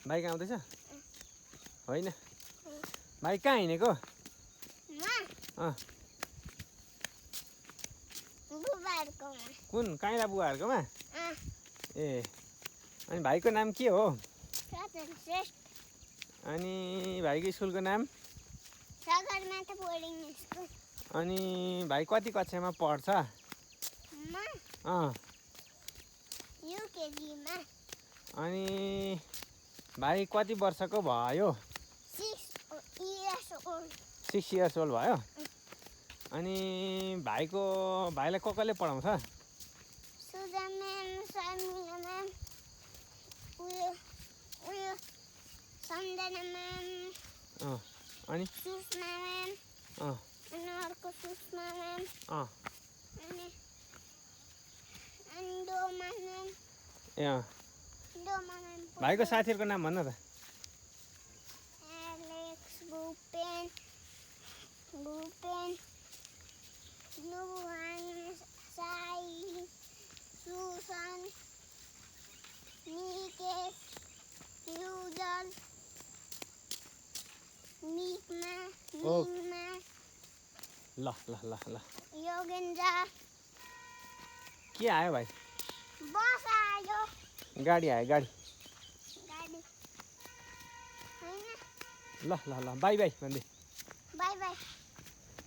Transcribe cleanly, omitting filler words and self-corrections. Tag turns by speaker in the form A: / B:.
A: bike आउँदैछ होइन भाइ कहाँ हिँडेको कुन काइँला बुवाहरूकोमा ए अनि भाइको नाम के हो अनि भाइको स्कुलको नाम अनि भाइ कति कक्षामा पढ्छ अनि भाइ कति वर्षको भयो 6 years old भयो अनि भाइलाई कसले पढाउँछ अनि भाइको साथीहरूको नाम भन्न त ल ल ल ल के आयो भाइ गाडी आयो गाडी ल ल ल बाई बाई भन्दै
B: बाई बाई